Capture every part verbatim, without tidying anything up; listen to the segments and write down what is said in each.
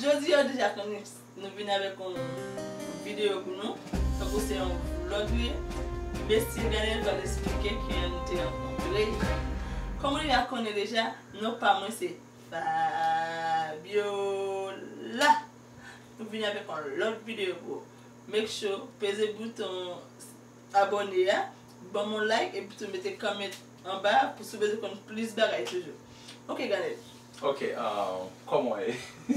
Jodi a deja konnen nou vin avèk yon videyo pou nou. Tankou se yon vlog li ye. Mesye Ganel pral esplike kijan nou te rankontre. Kòm ou deja konnen deja, non pa mwen se Fabiola. Nou vin avèk yon lòt videyo pou ou. Make sure peze bouton abòne a, ban m yon like epi tou mete comment anba pou si w bezwen konn plis bagay toujou. Ok, Ganel. Ok, uh, kòman w ye?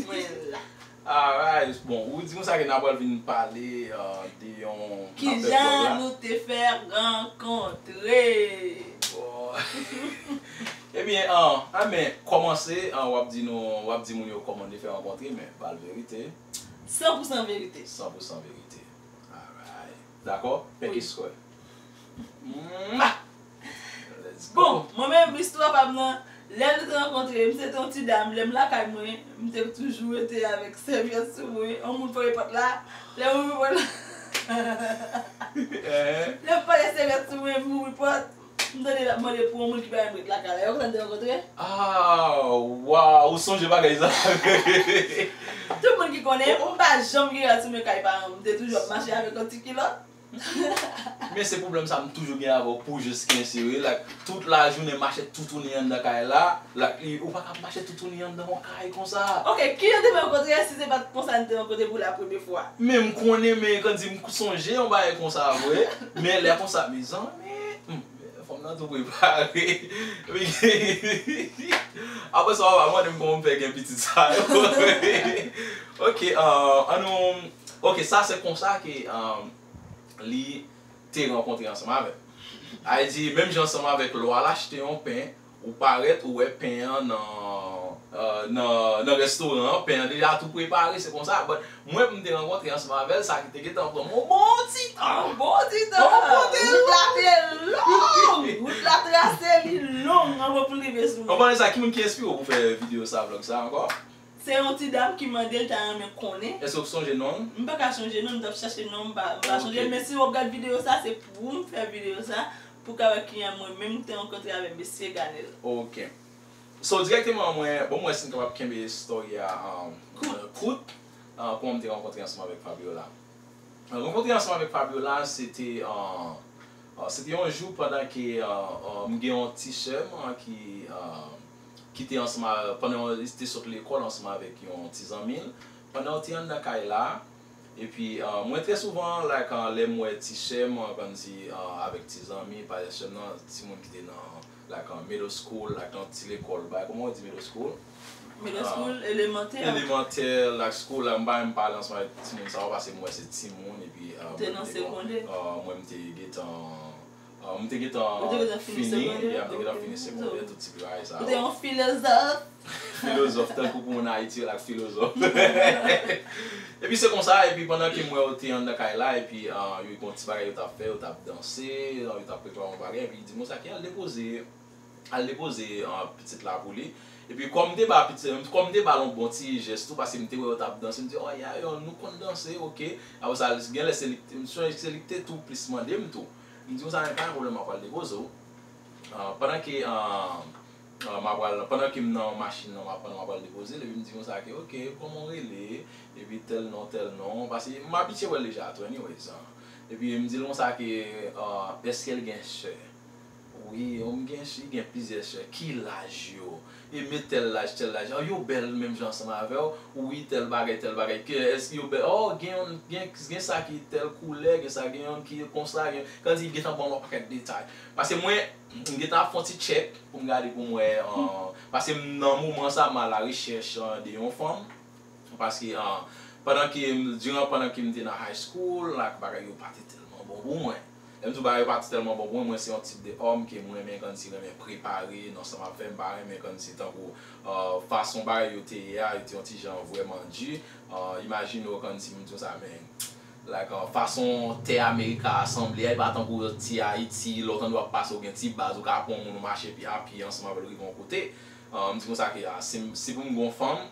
Mwen la. Alright, bon, ou di konsa ke n a pral vin pale uh, de yon... Kijan nou te fè rankontre? Bon. Ebyen, uh, a men, kòmanse, uh, w ap di nou, w ap di moun yo kòman n te fè rankontre, men bal verite. San pou san verite. San pou san verite. Alright. Dakò? Pèkis kwè. Mwah! Let's go. Bon, mwen menm, istwa pa m nan, lè nou te rankontre, m se te yon ti dam, lè m lakay mwen, m te toujou rete avèk sèvyèt sou mwen, yon moun frape pòt la, lè m ouvri pòt la, lè m frape sèvyèt sou mwen, m ouvri pòt, m tande l ap mande pou yon moun ki pa janm ret lakay la. E konsa n te rankontre? Ah, waw, ou sonje bagay sa? Tout moun ki konnen, m pa janm gen rad sou mwen kay paran m, m te toujou ap mache avèk yon ti kilòt. Men se pwoblèm sa m toujou gen avè w pou jis kensi wi, like, tout lajounen mache toutouni anndan kay la, like, li, ou pa ka mache toutouni anndan yon kay konsa. Ok, kijan te fè rankontre si se pa t konsa n te rankontre pou la premye fwa? Men m konnen, men kan di m sonje yon bagay konsa vre, men lè konsa, mezanmi, hmm, fanm nan tou prepare. Apre sa, w a mande m kòman m fè gen pitit sa yo. Ok, uh, an nou, ok, sa se konsa ke, um, li te rankontre ansanm avè m. Sa vle di, menm jan ansanm avèk lè w al achte yon pen, ou parèt, ou wè pen an nan, euh, nan, nan restoran an, pen an deja tou prepare, se konsa. But mwen, pou m te rankontre ansanm avè l, sa ki te gentan pran m yon bon ti tan. Yon bon ti tan. Yon bon ti tan. Wout la te long. Wout la trase, li long anvan pou l rive sou mwen. Konprann sa, ki moun ki enspire w pou fè videyo sa, vlog sa ankò? Se yon ti dam ki mande l ta renmen konnen. Èske w sonje non l? M pa ka sonje non l, m t ap chache non l, m pa, m pa sonje l. Men si w ap gad videyo sa, se pou m fè videyo sa, pou w ka wè kijan mwen menm te rankontre avèk mesye Ganel. Ok. So, dirèkteman, mwen, bon, mwen si n kapab kenbe story a, um, kout, uh, kòman m te rankontre ansanm avèk Fabiola. Rankontre ansanm avèk Fabiola, se te, uh, uh, se te yon jou pandan ke, uh, uh, m gen yon ti sè m, uh, ki, uh, ki te ansanm a, pandan li te sot lekòl ansanm avèk yon ti zanmi l. Pandan yo te anndan kay la, epi, uh, mwen trè souvan, like, uh, lè m wè ti sè m, uh, kòmsi, uh, avèk ti zanmi, pa sè m nan, timoun ki te nan, like, uh, middle school, like, nan ti lekòl, bay, kòman yo di middle school? Middle school, elemantè. Elemantè, like, school, la, m pa menm pale ansanm avèk timoun sa yo, paske m wè se timoun, epi, uh, mwen, m te gen, uh, mwen, m te gentan, uh, m te gentan fini, yeah, m te gentan fini segondè, tout ti bagay sa yo. Ou te yon filozòf. Filozòf, tankou pou moun Ayiti, yo, like, filozòf. Epi se konsa, epi pandan ke m wè yo te anndan kay la, epi, uh, yo gen yon ti bagay yo t ap fè, yo t ap danse, uh, yo t ap prepare yon bagay, epi li di m konsa ke al depoze, al depoze, uh, pitit la pou li. Epi kòm m te ba pitit, kòm m te ba l yon bon ti jès tou, paske m te wè yo t ap danse, m di, oh, ya, yo, nou konn danse, ok. Apre sa, genlè se li, m sonje se li ki te tou plis mande m tou. M di konsa, men pa gen pwoblèm, m ap al depoze w. Uh, pandan ke, uh, uh, m ap pral, pandan ke m nan machin nan, m ap, m ap pral depoze l, epi m di konsa ke, ok, kòman w rele? Epi tèl non, tèl non, paske m abitye wè l deja tou, anyways, uh. Epi m di l konsa ke, uh, èske l gen sè? Wi, m gen, li gen plizyè sè. Ki laj yo? E men tèl laj, tèl laj. Ah, yo bèl menm jan ansanm avè w? Wi, tèl bagay, tèl bagay. Ke, èske yo bèl? Oh, gen yon, gen, gen sa ki tèl koulè, gen sa, gen yon ki konsa, gen, kòmsi li gentan ban m yon pakèt detay. Paske mwen, m gentan ap fè yon ti tchèk pou m gade pou m wè, uh, paske m, nan moman sa, m a la rechèch, uh, de yon fanm. Paske, ah, pandan ke m, diran pandan ke m te nan high school, like, bagay yo pa te tèlman bon pou mwen. Lè m di w bagay yo pa te tèlman bon pou mwen, mwen se yon tip de òm ke m renmen kòmsi renmen prepare nan sa m ap fè, m pa renmen kòmsi tankou, ah, fason bagay yo te ye a, yo te yon ti jan vrèman di. Ah, imajine w kòmsi m di w sa, men, like, ah, fason tè Amerika a sanble a, e pa tankou ti Ayiti, lè w tande w ap pase, w gen ti baz, ou ka pran yon moun, ou mache pi a pye ansanm avè l rive yon kote. Ah, m di konsa ke, ah, si, si pou m gen yon fanm,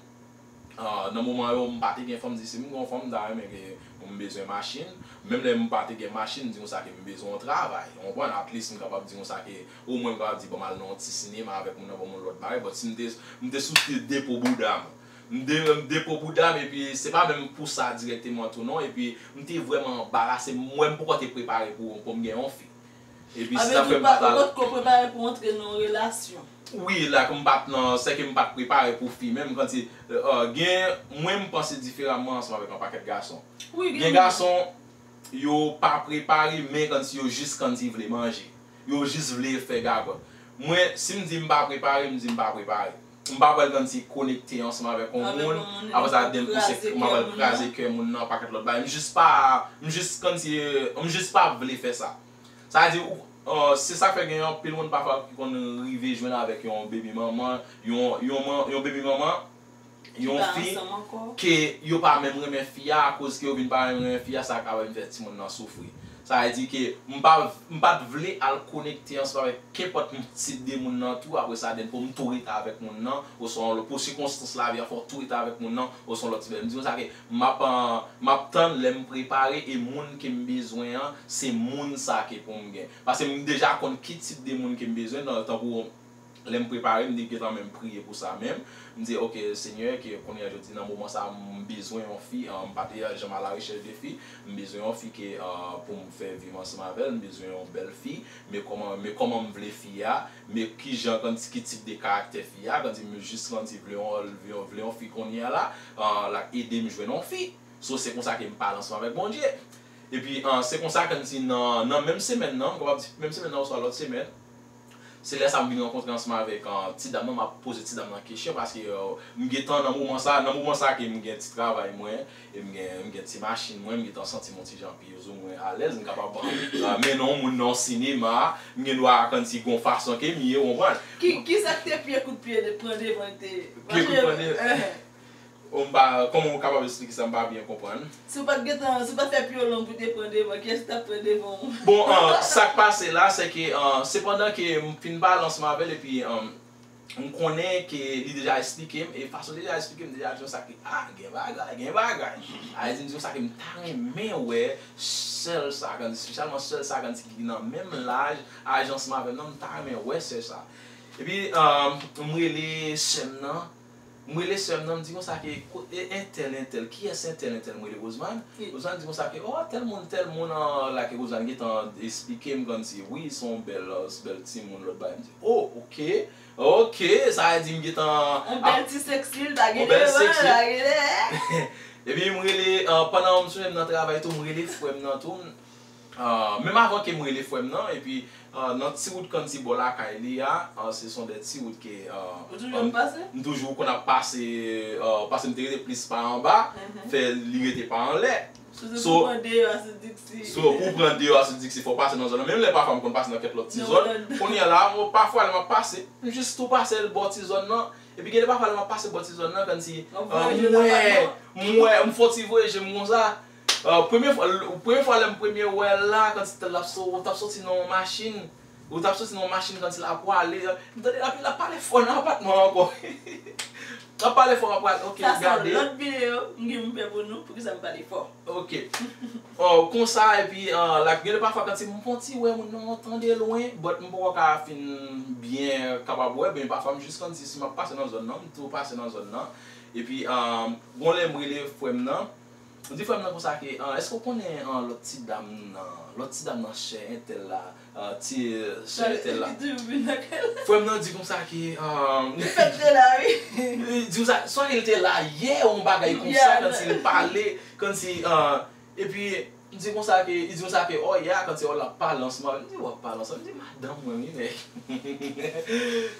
Ah, nan moman yo, m pa te gen fanm, m di si m gen yon fanm, m ta renmen ke m bezwen machin. Menm lè m pa te gen machin, m di konsa ke m bezwen yon travay. Ou konprann? At least m kapab di konsa ke, omwen m kapab di, bon, m al nan yon ti sinema avèk moun nan, ban m yon lòt bagay. But si m te, m te sou depo bouda m, M de, m depo bouda m, epi se pa menm pou sa dirèkteman tou non, epi m te vrèman anbarase, m wè m poko te prepare pou, pou m gen yon fi. Epi Sa se vle sa di fè ou m pa, pa ou ta. potko prepare pou antre nan yon relasyon. Wi, la ke m pa t nan, se ke m pa t prepare pou fi menm, kanti, euh, gen, mwen m panse diferaman ansanm avèk yon pakèt gason. Wi, Gen gason, yo pa prepare, men kanti yo jis kanti vle manje. Yo jis vle fè gagòt. Mwen, si m di m pa prepare, m di m pa prepare. M pa pral kanti konekte ansanm avèk yon Avèk moun, yon moun, apre sa epi den pou se kraze m ap kè al moun kraze nan. Kè moun nan, pakèt lòt bagay. M jis pa, m jis pa vle fè sa. Sa vle di, ou, euh, se sa k fè gen anpil moun pafwa ki konn rive jwenn avèk yon baby manman, yon, yon, man- yon baby manman, yon pa fi ansanm ankò. Ke yo pa menm renmen fi a, akoz ke yo vin pa menm renmen fi a, sa ka vin fè timoun nan soufri. Sa vle di ke m pa, m pa t vle al konekte ansanm avèk kenpòt tip de moun nan tou, apre sa, den pou m tou rete avèk moun nan, oswa pou sikonstans lavi a fò w tou rete avèk moun nan, oswa yon lòt tip de. M di konsa ke m ap, euh, m ap tann lè m prepare e moun ke m bezwen an, se moun sa ke pou m gen. Paske m deja konn ki tip de moun ke m bezwen, nan, tankou lè m prepare, m te gentan menm priye pou sa menm. M di, ok, Senyè, ke kounye a jodi, nan moman sa, m bezwen yon fi, an, m pa te janm alarechèch de fi, m bezwen yon fi ke, an, pou m fè vi m ansanm avè l, m bezwen yon bèl fi, men kòman, men kòman m vle fi a, men kijan, kanti, ki tip de karaktè fi a, kanti, m jis, kanti, vle yon, vle yon, vle yon fi kounye a la, an, l ap ede m jwenn yon fi. So, se konsa ke m pale ansanm avèk Bondye. Epi, an, se konsa, kanti, nan, nan menm semèn nan, m kapab di menm semèn nan oswa lòt semèn, se lè sa m vin rankontre ansanm avèk, euh, ti dam nan, m ap poze ti dam nan kesyon paske, euh, m gentan nan moman sa, nan moman sa ke m gen ti travay mwen, e m gen, m gen ti machin mwen, m gentan santi m yon ti jan pi ouzomwen alèz, m kapab, euh, mennen yon moun nan yon sinema, m gen dwa kanti gon fason ke m ye, ou konprann? Ki, ki sa k te pye kout pye de pran devan te Pye kout pran devan. Eh. Ou m pa, kòman ou kapab eksplike sa, m pa byen konprann? Si w pa t gentan, si w pa t fè pye w long pou te pran devan, kiyès ki t ap pran devan w? Bon, euh, sa k pase la, se ke, euh, sepandan ke m fin pale ansanm avè l, epi, euh, m konnen ke li deja eksplike m, e fason li deja eksplike m, deja di m sa ke, ah, gen bagay, gen bagay. A di m di m sa ke m ta renmen wè sè l sa, kanti, espesyalman sè l sa, kanti ki nan menm laj, aj ansanm avè m nan, m ta renmen wè sè sa. Epi, euh, m rele sè m nan, M rele sè m nan, m di konsa ke, ko- e- entèl, entèl, kiyès entèl, entèl, m rele Rosemary. Wi. Rosemary di konsa ke, oh, tèl moun, tèl moun, an, la ke Rosemary gentan eksplike m, kanti, wi, se yon bèl, euh, bèl timoun, lòt bagay. M di, oh, ok, ok, sa vle di m gentan Yon bèl ti seksi, l pa gen Yon bèl devan, seksi. l pa gen dèyè. Epi m rele, euh, pandan m sonje m nan travay tou, m rele frè m nan tou, m Ah, menm avan ke m rele frè m nan, epi, ah, nan ti wout kanti bò lakay li a, ah, se son de ti wout ke, ah, Ou toujou ap pase? M toujou konn ap pase, ah, paske m te rete plis pa anba, fè li rete pa anlè. Sou pou pran deyò a sou Dixie. So, pou pran deyò a sou Dixie, fò w pase nan zòn nan. Menm lè pafwa m konn pase nan kèk lòt ti zòn, kounye a la, mwen, pafwa lè m ap pase, m jis tou pase l bò ti zòn nan, epi gen de pafwa lè m ap pase bò ti zòn nan, kansi, ah, m wè, m wè, m fè yon ti voye je m konsa, Ah, premye fwa, l- premye fwa lè m premye wè l la, kansi l ap so- t ap soti nan yon machin, ou t ap soti nan yon machin kansi l ap pwale, m tande l ap, l ap pale fò nan apatman an ankò. L ap pale fò, ap pale, ok, Sa se yon gade. Lòt videyo m gen pou m fè pou nou, poukisa m pale fò. Ok. Oh, konsa, epi, ah, la, gen de pafwa kansi m fè yon ti wè moun nan tande lwen, but m poko ka fin byen kapab wè, men pafwa m jis kansi si m ap pase nan zòn nan, m tou pase nan zòn nan. Epi, ah, gon lè m rele frè m nan, M di frè m nan konsa ke, ah, èske w konnen, ah, lòt ti dam nan, lòt ti dam nan sè entèl la, ah, ti sè entèl la? Frè m nan di konsa ke, ah, Li fèt te la, wi. Li di konsa, swa li te la yè, yon bagay konsa, kansi l pale, kansi, ah, epi, m di konsa ke, li di konsa ke, oh, yeah, kansi, oh, l ap pale ansanm avè m. M di, w ap pale ansanm? M di, madanm mwen, wi, nèg.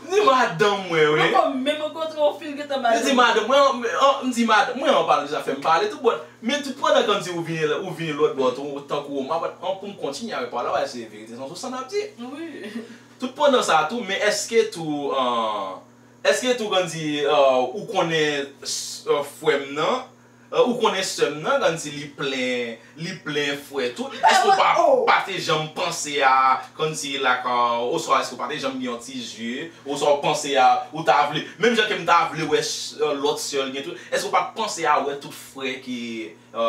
M di, madanm mwen, wi. Ankò, menm rankontre yon fi, l gentan ba M di, madanm mwen, m di, madanm mwen, an palan de zafè m pale tou, but, men tout pandan kansi ou vini, ou vini lòt bò, tou, tankou, m ap, an, pou m kontinye avèk pawòl la, se verite san sou san n ap di. Wi. Tout pandan sa tou, men èske tou, ah, èske tou kansi, ah, ou konnen, ah, frè m nan, Ou konnen sè m nan, kòmsi li plen, li plen frè tou. Èske w pa, pa te janm panse a, kòmsi, like, oswa èske w pa te janm gen yon ti je, oswa w panse a, ou ta vle, menm jan ke m ta vle wè lòt sè l gen tou, èske w pa t panse a wè tout frè ke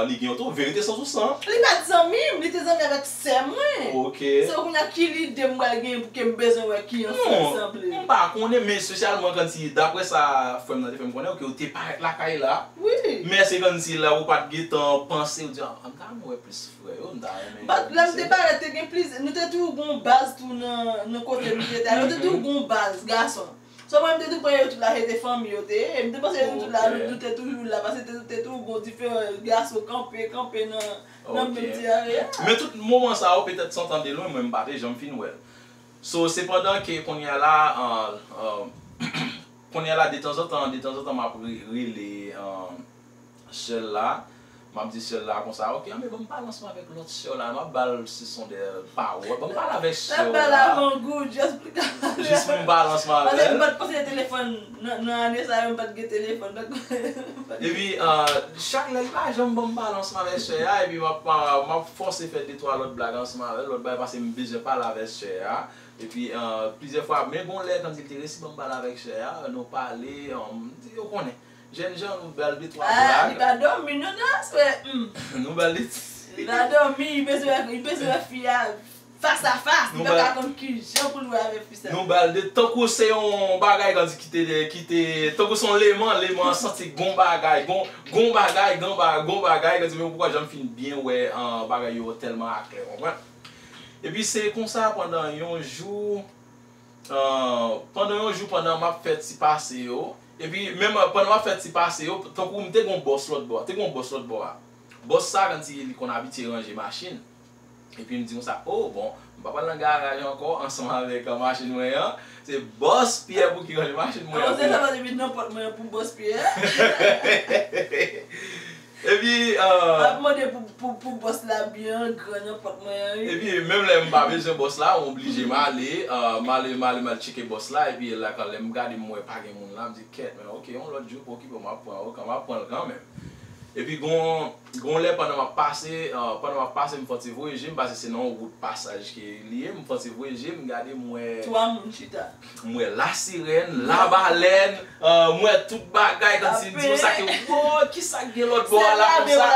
li gen yo tou? Verite san pou san. Li pa t zanmi m, li te zanmi avèk sè mwen. Ok. Se kounye a ki lide m pral gen pou ke m bezwen wè ki yon sè sanble. M pa konnen, men espesyalman kòmsi, daprè sa frè m nan te fè m konnen, ke w te parèt lakay la. Wi. Men se kòmsi la ou pa t gentan panse, ou di, ah, m ta renmen wè plis frè yo, m ta renmen. But lè m te parèt, te gen plizyè, nou te toujou gon baz tou nan, nan kote nou te ye a. Nou te toujou gon baz gason. So mwen, m te tou pran yo tout la, se te fanmi yo te ye. M te panse nou tout la, nou, nou te toujou la, paske te, te toujou gon diferan gason kanpe, kanpe nan, nan menm ti area. Men tout moman sa yo, petèt san tande lwen, mwen, m pa te janm fin wè l. So, se pandan ke kounye a la, kounye a la, detanzantan, detanzantan, m ap re-, rele, sè l la, m ap di sè l la konsa, ok, anben ban m pale ansanm avèk lòt sè w la, m ap ba l se son de pawòl, ban m pale avèk sè w la. L ap ba l avan gou, just pou l ka pale. Jis pou m pale ansanm avè l. Paske m pa t panse gen telefòn nan, nan ane sa yo, m pa t gen telefòn. Epi, chak lè li pa janm ban m pale ansanm avèk sè a, epi m ap, m ap fòse fè de twa lòt blag ansanm avè l, lòt bagay, paske m bezwen pale avèk sè a. Epi, plizyè fwa, men gon lè, kòmsi li te resi ban m pale avèk sè a, nou pale, m di, yo konnen. Jènjan, nou ba l de twa blag. Ah, li pa dòmi, non, non, frè. Nou ba l de... Li pa dòmi, li bezwen, li bezwen wè fi a fas a fas. Li pa ka konn kijan pou l wè avèk fi sa. Nou ba l de, tankou se yon bagay, kòmsi ki te, ki te, tankou se yon leman, leman an santi gon bagay, gon, gon bagay, gon ba-, gon bagay, kòmsi men ou poko janm fin byen wè, bagay yo tèlman aklè, w konprann? Epi se konsa pandan yon jou, pandan yon jou, pandan m ap fè ti pase yo, epi menm pandan m ap fè ti pase yo, tankou m te gon bòs lòt bò a, te gon bòs lòt bò a. Bòs sa, kòmsi li konn abitye ranje machin. Epi m di konsa, oh, bon, m pa pral nan garaj ankò ansanm avèk machin mwen an. Se bòs Pyè pou ki ranje machin mwen an. An, se sa, pa depi nan pòt mwen an pou bòs Pyè. Epi, ap mande pou, pou, pou bòs la byen gran nan pòt mwen an, wi. Epi, menm lè m pa bezwen bòs la, m oblije m ale, m ale, m ale, m al tcheke bòs la, epi la, kan lè m gade, m wè pa gen moun la, m di, kèt, men ok, yon lòt jou pou okipe, m ap pran, ok, m ap pran l kanmenm. Epi, gon, gon lè pandan m ap pase, pandan m ap pase, m fè yon ti voye je m, paske se nan yon wout pasaj ke li ye, m fè yon ti voye je m, m gade, m wè. Twa moun chita. M wè lasirèn, labalèn, m wè tout bagay, kòmsi m di konsa ke, wo, kisa k gen lòt bò a la konsa?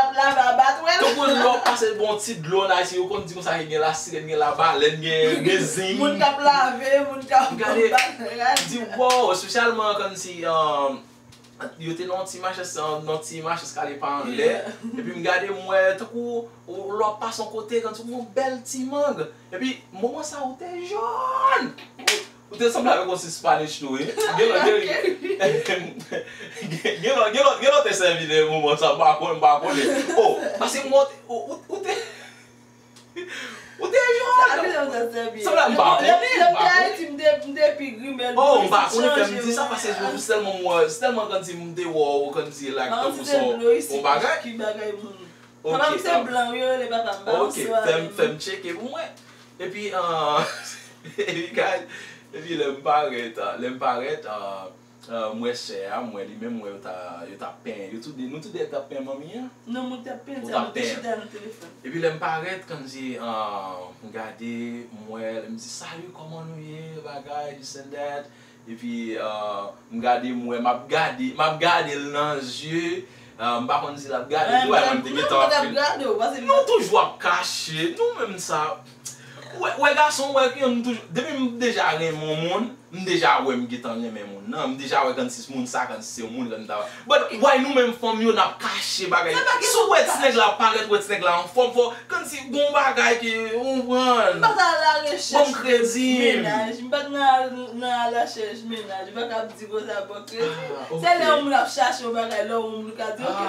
Tankou lè w pase bò yon ti dlo nan Ayiti, yo konn di konsa ke gen lasirèn, gen labalèn, gen, gen zing. Moun k ap lave, moun k ap bat rad. M di, wow, espesyalman kòmsi, yo te nan yon ti machès, nan yon ti machès k ale pa anlè. Epi m gade, m wè tankou lè w ap pase yon kote, kòmsi yon bèl ti mang. Epi, moman sa, ou te jòn. Ou te sanble avèk yon Spanish tou, wi. Gen lòt, gen, gen lòt, gen lòt, gen lòt te sèvi de moman sa, m pa konnen, m pa konnen. Oh, paske mwen, ou, ou, ou te, ou te jòn. Sanble m pa konnen, m pa konnen. Oh, m pa konnen, fè m di sa, paske se tèlman m wè, se tèlman kòmsi m te wè w, kòmsi like, tankou se yon bagay. Ok, ok, fè m, fè m tcheke pou mwen. Epi, epi, guys, epi lè m parèt, lè m parèt, m wè sè a, m wè li menm, m wè yo ta, yo t ap penyen. Yo tou de, nou tou de t ap penyen manmi an. Non, mwen t ap penyen, sa nou te chita nan telefòn. Epi lè m parèt, kòmsi, m gade, m wè, m di, salut, kòman nou ye, bagay, this and that. Epi, m gade, m wè, m ap gade, m ap gade l nan zye. M pa konn si l ap gade m tou, mwen, m te gentan ap fè. Nou toujou ap kache, nou menm sa. Wè, wè gason, wè ki nou toujou, depi m deja renmen yon moun, m deja wè m gentan renmen moun nan, m deja wè kòmsi moun sa, kòmsi se yon moun, kòmsi ta. But why nou menm fanm yo n ap kache bagay? Si w wè ti nèg la parèt, wè ti nèg la anfòm, fò, kòmsi gon bagay ke, ou konprann? M pa t al a rechèch mennaj, m pa t nan, nan alachèch mennaj, m pa ka ap di konsa, bon, kredi. Se lè yon moun ap chache yon bagay, lè yon moun ka di, ok,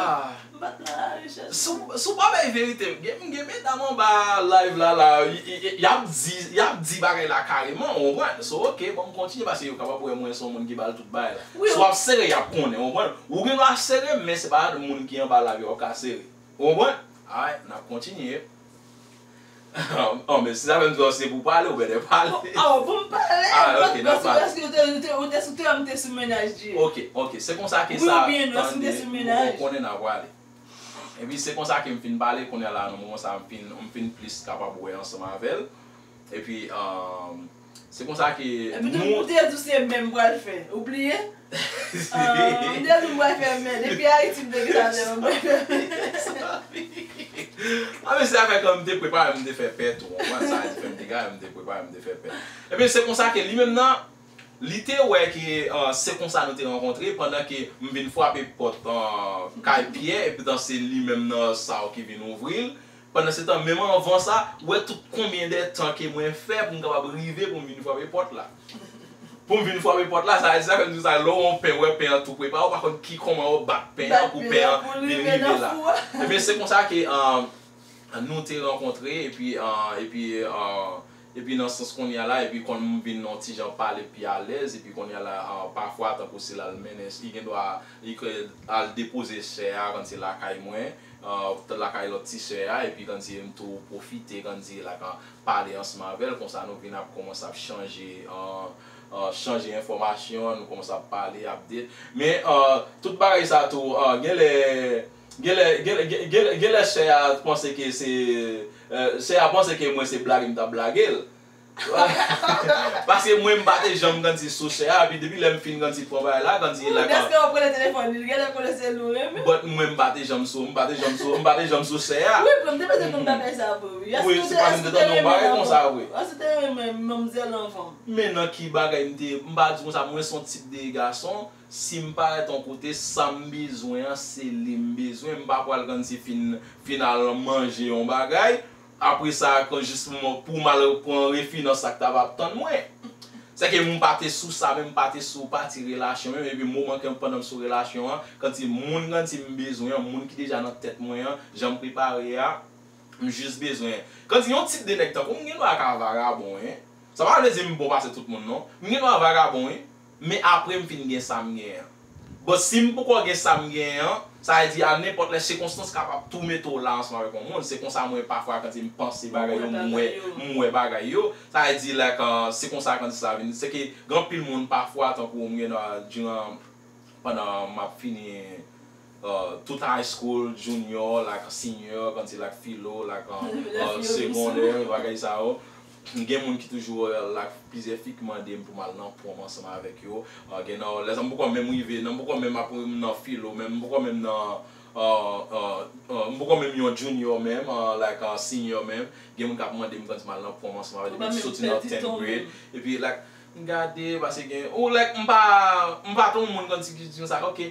m pa t nan alachèch. Si w, si w pa bay verite, m gen, m gen medam anba live la, la, y, y, y, y ap di, y ap di bagay la kareman, ou konprann? So, ok, bon, m kontinye, paske yo kapab wè mwen se yon moun ki ba l tout bagay la. Si w ap sere, y ap konnen, ou konprann? Ou gen dwa sere m, men se pa moun ki anba live yo w ap ka sere. Ou konprann? Alright, n ap kontinye. Oh, men si sa fè m di w se pou pale, ou bètè pale. Ah, pou m pale? Ah, ok, n ap pale. Èske ou te, ou te, ou te sou, ou te sou mennaj dirèk? Ok, ok, se konsa ke sa, wi oubyen non, èske ou te sou mennaj? Ou konnen n ap pale. Epi se konsa ke m fin pale, kounye a la, nan moman sa, m fin, m fin plis kapab wè ansanm avè l. Epi, um, se konsa ke Epi tou, nou m te di w se menm pral fè. Ou bliye? Ah, m te di w m pral fè men. Depi Ayiti, m te gentan di w m pral fè men. Ah, men se afè ke m te prepare, m te fè pè tou. Ou konprann sa, m te prepare, m te fè pè. Epi se konsa ke li menm nan, li te wè ke ah, se konsa nou te rankontre, pandan ke m vin frape pòt ah, kay Pyè, epi tan se li menm nan sa ki vin ouvri l. Pandan se tan, menm anvan sa, ou wè tout konbyen de tan ke mwen fè pou m kapab rive pou m vin frape pòt la. Pou m vin frape pòt la, sa vle di sa, fè m di sa, lè w wè yon pen, wè pen an tou prepare, ou pa konn ki kòman w bat pen an pou pen an vin rive la. Ebyen, se konsa ke ah, nou te rankontre, epi, ah, epi, ah, epi nan sans kounye a la, epi kon m vin yon ti jan pale pi alèz, epi kounye a la, ah, pafwa, tankou se l al mennen, li gen dwa, li ke al depoze chè a, kan se lakay mwen, ah, lakay lòt ti sè a, epi kan se m tou pwofite, kan se la, kan pale ansanm avè l, konsa nou vin ap kòmanse ap chanje, ah, ah, chanje enfòmasyon, nou kòmanse ap pale, update. Men, ah, tout bagay sa tou, ah, genlè, genlè, genlè, genlè, genlè sè a panse ke se, eh, sè a panse ke mwen se blage m t ap blage l. Paske mwen m pa te janm grandi sou sè a, epi depi lè m fin grandi pran bagay la, grandi la. Dèske w ap rele telefòn li, li genlè konnen se li w renmen. But mwen m pa te janm sou, m pa te janm sou, m pa te janm sou sè a. Wi, vre, m te bezwen konn bagay sa vre, wi. Wi, se paske m te tande yon bagay konsa vre. Èske w te renmen manmzèl anvan? Men nan ki bagay m te, m pa di konsa, mwen se yon tip de gason, si m parèt yon kote, sa m bezwen an, se li m bezwen, m pa pral grandi fin, fin al manje yon bagay. Apre sa, kan jis pou m, pou m al pran refi nan sa k ta va ap tann mwen. Sèke m pa te sou sa menm, m pa te sou pati relasyon menm, epi moman ke pandan m sou relasyon an, kan ti moun, kan ti m bezwen an, moun ki deja nan tèt mwen an, jan m prepare a, m jis bezwen. Kan ti yon tip de nèg tankou m, m gen dwa ka vagabon, wi. Sa pa vle di m bon pase tout moun, non. M gen dwa vagabon, wi. Men apre m fin gen sa m genyen an. But si m poko gen sa m genyen an, sa vle di a nenpòt lè sikonstans kapab tou mete w la ansanm avèk yon moun. Se konsa mwen pafwa kan m panse bagay yo, m wè, m wè bagay yo. Sa vle di like, ah, se konsa kan sa vin. Se ke gen anpil moun pafwa tankou m gen nan, pandan m ap fini uh, tout high school, junior, like senior, kan se like filo, like uh, uh, segondè, bagay sa yo. Gen moun ki toujou, uh, like plizyè fi ki mande m pou m al nan prom ansanm avèk yo. Uh, gen nan, lè sa m poko menm rive, nan m poko menm ap nan filo, menm m poko menm nan, uh, uh, uh, m poko menm yon junior menm, uh, like uh, senior menm. Gen moun k ap mande m kan m al nan prom ansanm avèk yo, depi m soti nan tenth grade. Epi like, m gade, paske gen, ou like, m pa, m pa t yon moun kan ti ki di m sa, ok.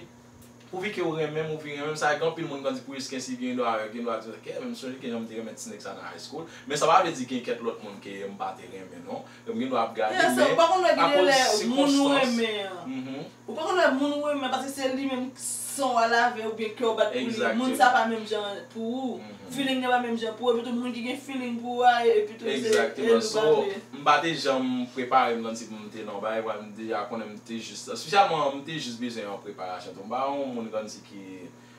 Pouvi ke w renmen m, ou vin renmen m, sa gen anpil moun kan di pou jis kensi gen dwa, gen dwa di, ok, men m sonje ke jan m te renmen ti nèg sa nan high school. Men sa pa vle di gen kèk lòt moun ke m pa te renmen, non. M gen dwa ap gade, men akoz sikonstans. Ou pa konn lè moun ou renmen, paske se li menm san w al avè oubyen kè w bat pou li. Moun sa pa menm jan pou ou. Feeling nan pa menm jan pou ou. Epi tou moun ki gen feeling pou ou a, epi tou se el ou pa vle. M pa te janm prepare m kòmsi pou m te nan bagay, m deja konnen m te jis, espesyalman m te jis bezwen yon preparasyon tou. M pa yon moun kòmsi ki,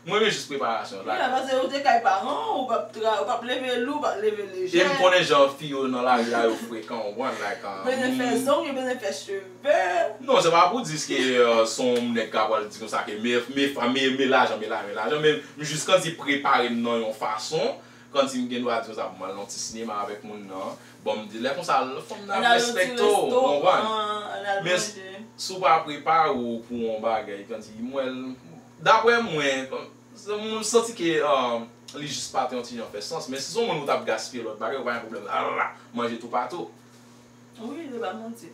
mwen menm jis preparasyon la. Paske ou te kay paran w, ou p ap tra, ou p ap leve lou, ou p ap leve lejè. E m konnen jan fi yo nan lari a yo frekan, ou konprann, like. Bezwen fè zong, yo bezwen fè cheve. Non, se pa pou di ke uh, se yon nèg ka pral di konsa ke me, me, me, me lajan, me lajan, me lajan, men m jis kòmsi prepare m nan yon fason, kòmsi m gen dwa di konsa pou m al nan ti sinema avèk moun nan. Bon, m di, lè konsa, fanm nan ap respekte w, ou konprann. Men si w pa prepare w pou yon bagay, kòmsi, mwen, daprè mwen, m santi ke uh, li jis pa t yon ti jan fè sans. Men si se yon moun ou t ap gaspiye lòt bagay, ou pa gen pwoblèm. Manje toupatou. Wi, se pa manti.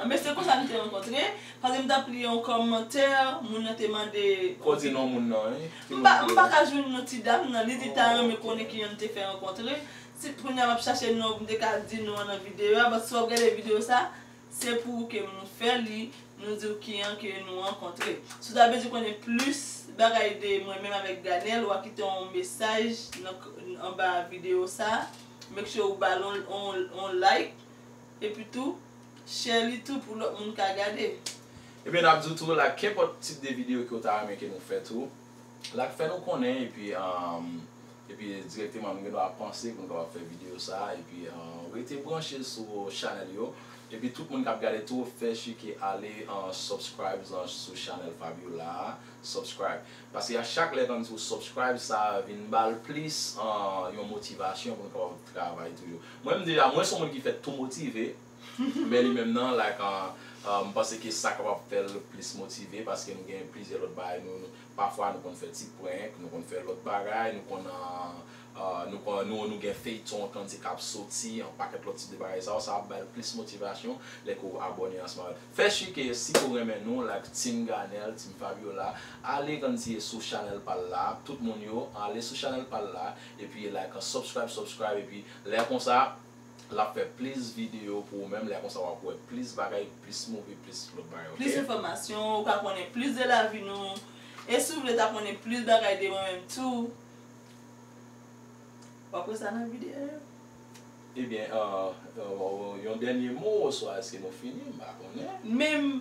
Anben, se konsa nou te rankontre, paske m t ap li yon kòmantè, moun nan te mande. Kote non moun nan, wi? M pa, m pa ka jwenn non ti dam nan, li di ta renmen konnen kijan nou te fè rankontre. Si kounye a m ap chache non pou m te ka di non an nan videyo a, but si w ap gade videyo sa, se pou ou ke nou fè li, nou di w kijan ke nou rankontre. Si w ta bezwen konnen plis bagay de mwen menm avèk Daniel, w a kite yon mesaj nan, anba videyo sa. Make sure ou ba l on, on, on like. Epi tou, share li tou pou lòt moun ka gade. Ebyen, n ap di w tou, like, kenpòt tip de videyo ke w ta renmen ke nou fè tou, like, fè nou konnen, epi, um, epi dirèkteman, nou gen dwa panse pou nou kapab fè videyo sa a, epi, uh, rete branche sou chanèl yo. Epi tout moun k ap gade tou, fè chike ale an subscribe nan sou chanèl Fabiola a, subscribe. Paske a chak lè kòmsi ou subscribe, sa vin ba l plis an yon motivasyon pou nou kapab travay toujou. Mwen menm deja, mwen se yon moun ki fèt tou motive, men li menm nan, like, an, an, m panse ke sa kapab fè l plis motive paske nou gen plizyè lòt bagay, nou, nou, pafwa nou konn fè ti prank, nou konn fè lòt bagay, nou konn, an, an, nou konn, nou, nou gen feyton kòmsi k ap soti, yon pakèt lòt tip de bagay sa yo, sa ap ba l plis motivasyon lè ke w abòne ansanm avè l. Fè si ke si ke w renmen nou, like Team Ganel, Team Fabiola, ale kòmsi sou chanèl pa l la, tout moun yo, ale sou chanèl pa l la, epi like, subscribe, subscribe, epi lè konsa, l ap fè plis videyo pou ou menm, lè konsa w ap wè plis bagay, plis movie, plis lòt bagay, ok? Plis enfòmasyon, ou ka konnen plis de lavi nou. E si w vle ta konnen plis bagay de mwen menm tou, w ap wè sa nan videyo yo. Ebyen, euh, euh, yon dènye mo, oswa èske nou fini? M pa konnen. Menm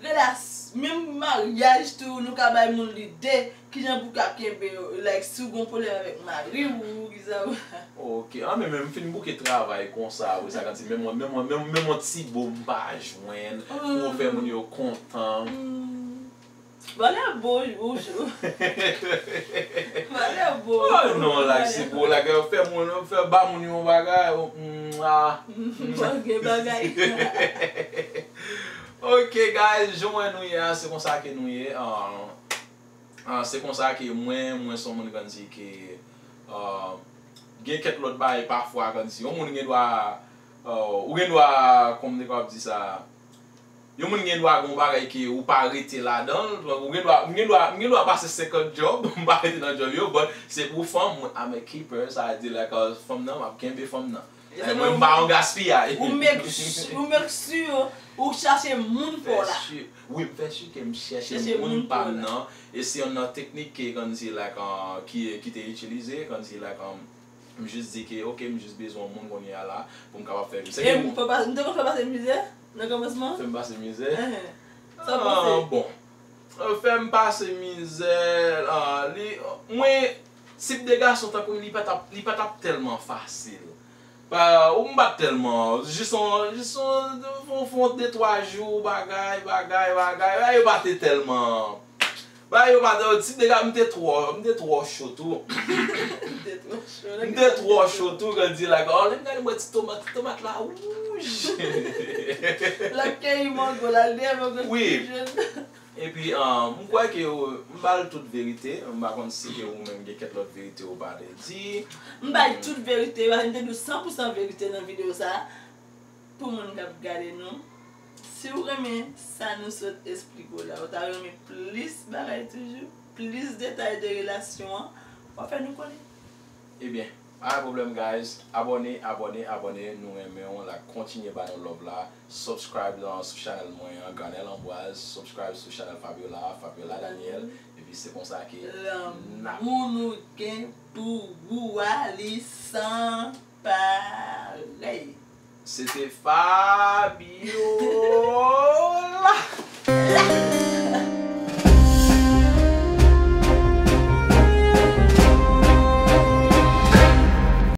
relas-, menm maryaj tou, nou ka bay moun lide kijan pou ka kenbe yo. Like, si w gen pwoblèm avèk mari w, kijan w... Ok, an, men, men m fin bouke travay konsa, apre sa, kanti, menm, menm, menm, menm yon ti bo m pa jwenn, pou fè moun yo kontan. Valè bo, ou, ou. Valè bo. Oh non, like, se bo, like, fè moun, fè ba moun yon bagay, oh, mm, ah. Bon, gen bagay. Ok, guys, jan mwen nou ye a, se konsa ke nou ye. Ah, ah, se konsa ke mwen, mwen se yon moun kòmsi ke, ah, gen kèk lòt bagay pafwa kòmsi yon moun gen dwa, ah, ou gen dwa, kòman m te kapab di sa, yon moun gen dwa gen yon bagay ke ou pa rete ladan l, ou gen dwa, m gen dwa, m gen dwa pase senkant djòb, m pa rete nan djòb yo, but se pou fanm, mwen, I'm a keeper, sa vle di, like, uh, fanm nan, m ap kenbe fanm nan. Like, mwen, m pa yon gaspiyay. Ou make su-, ou make sure ou chache moun pou w la. Fè si, wi, m fè si ke m chèche moun pa m nan. E se yon nan teknik ke, kòmsi, like, uh, ki, ki te itilize, kòmsi, like, um, m jis di ke, ok, m jis bezwen yon moun kounye a la pou m kapab fè li. Se... E ke m fè pa-, m te konn fè pase mizè nan kòmansman? Fè m pase mizè? Enhen. Sa w panse? Ah, bon. Euh, fè m pase mizè, ah, li, mwen, tip de gason tankou m, li pa t ap, li pa t ap tèlman fasil. Pa, ou m pa t tèlman, jis on, jis on, fon, fon de twa jou, bagay, bagay, bagay, bagay, yo pa te tèlman, bagay, yo pa te, tip de gason, m te twò, m te twò cho tou. M te twò cho, m te twò cho tou, kòmsi, like, oh, lè m gade, m wè ti tomat, ti tomat la wouj. L ap keyi mango, l al dèyè mango, wi, ti jèn. Epi, ah, m kwè ke, euh, m ba l tout verite. M pa konn si ke ou menm gen kèk lòt verite ou pa te di. M bay tout verite, paske m te di w san pou san verite nan videyo sa a. Pou moun k ap gade nou, si w renmen sa nou sot esplike w la, ou ta renmen plis bagay toujou, plis detay de relasyon an, w ap fè nou konnen. Ebyen, pa gen pwoblèm, guys. Abòne, abòne, abòne. Nou renmen w la. Kontinye ba nou love la. Subscribe nan, sou chanèl mwen an, Ganel Ambroise. Subscribe sou chanèl Fabiola, Fabiola Daniel. Epi se konsa ke n ap... Lanmou nou gen pou ou a, li san parèy. Se te Fabiola.